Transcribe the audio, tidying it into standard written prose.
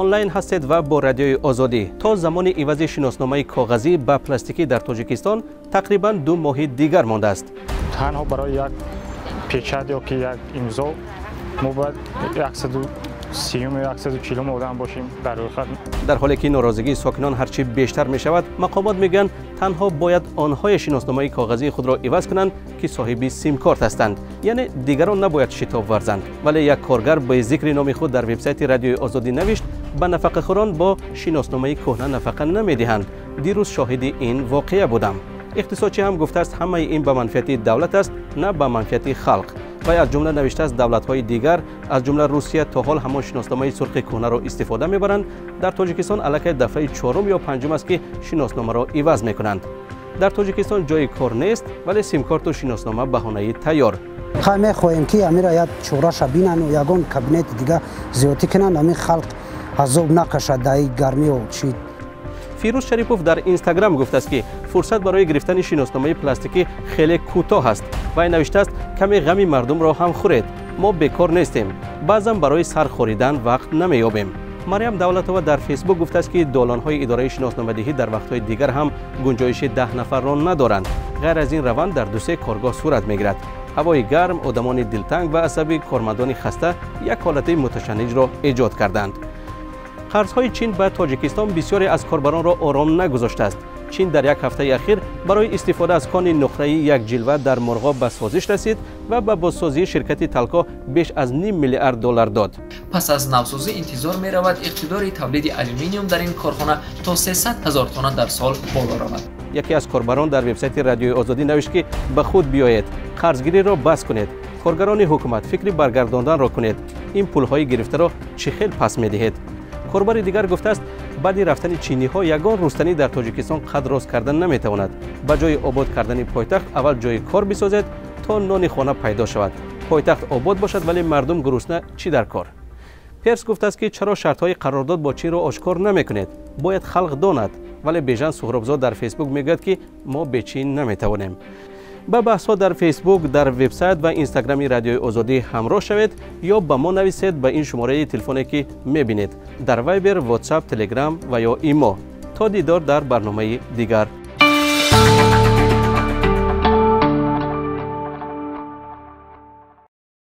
Онлайн ҳастед ва бо Радиои Озодӣ. То замони ивази шиносномаи коғазӣ ба пластикӣ дар Тоҷикистон тақрибан 2 моҳи дигар мондааст. Танҳо барои як печат ё ки як имзо мо бояд 130 ё 140 одам бошем дар рӯйхат. Дар ҳоле ки норозигии сокинон ҳарчи бештар мешавад, мақомот мегӯянд, танҳо бояд онҳое шиносномаи коғазии худро иваз кунанд, ки соҳиби симкорт ҳастанд, яъне дигарон набояд шитоб варзанд. Вале як коргар бо зикри номи худ дар вебсайти Радиои Озодӣ навишт, ба нафақахӯрон бо шиносномаи кӯҳна нафақа намедиҳанд. Дирӯз шоҳиди ин воқеа будам. Иқтисодчӣ ҳам гуфтааст, ҳамаи ин ба манфиати давлат аст, на ба манфиати халқ. Вай аз ҷумла навиштааст, давлатҳои дигар, аз ҷумла Русия, то ҳол ҳамон шиносномаи сурхи кӯҳнаро истифода мебаранд. Дар Тоҷикистон аллакай дафъаи 4-ум ё 5-ум аст, ки шиносномаро иваз мекунанд. Дар Тоҷикистон ҷои кор нест, вале симкорту шиноснома баҳонаи тайёр. Хай мехоҳем, ки амира як чораша бинану ягон кабинети дига зиёдтӣ кунанд, ҳамин халқ азоб накашад дар ин гармиу чи. Фирӯз Шарипов дар Инстаграм гуфтааст, ки фурсат барои гирифтани шиносномаи пластикӣ хеле кӯтоҳ аст. Вай навиштааст, каме ғами мардумро ҳам хӯред, мо бекор нестем, баъзан барои сар хоридан вақт намеёбем. Марьям Давлатова дар Фейсбук гуфтааст, ки долонҳои идораи шиносномадиҳӣ дар вақтҳои дигар ҳам гунҷоиши 10 нафарро надоранд. Ғайр аз ин раванд дар 2-3 коргоҳ сурат мегирад. Ҳавои гарм, одамони дилтанг ва асабӣ, кормандони хаста як ҳолати муташанниҷро эҷод карданд. Қарзҳои Чин ба Тоҷикистон бисёре аз корбаронро ором нагузоштааст. Чин дар як ҳафтаи ахир барои истифода аз кони нуқраи як ҷилва дар Мурғоб ба созиш расид ва ба бозсозии ширкати Талко беш аз $0.5 миллиард дод. Пас аз навсозӣ интизор меравад иқтидори тавлиди алюминиум дар ин корхона то 300 000 тонна дар сол боло равад. Яке аз корбарон дар вебсайти Радиои Озодӣ навишт, ки ба худ биёед, қарзгириро бас кунед, коргарони ҳукумат фикри баргардонданро кунед, ин пулҳои гирифтаро чӣ хел пас медиҳед? Корбари дигар гуфтааст, баъди рафтани чиниҳо ягон рустанӣ дар Тоҷикистон қад рост кардан наметавонад. Ба ҷои обод кардани пойтахт аввал ҷои кор бисозед, то нони хона пайдо шавад. Пойтахт обод бошад, вале мардум гурусна чӣ дар кор? Перс гуфтааст, ки чаро шартҳои қарордод бо Чинро ошкор намекунед? Бояд халқ донад. Вале Бежан Суҳробзод дар Фейсбук мегӯяд, ки мо бе Чин наметавонем. Ба баҳсҳо дар Фейсбук, дар вебсайт ва Инстаграми Радиои Озодӣ ҳамроҳ шавед ё ба мо нависед ба ин шумораи телефоне, ки мебинед, дар Вайбер, Ватсап, Телеграм ва ё Имо. То дидор дар барномаи дигар.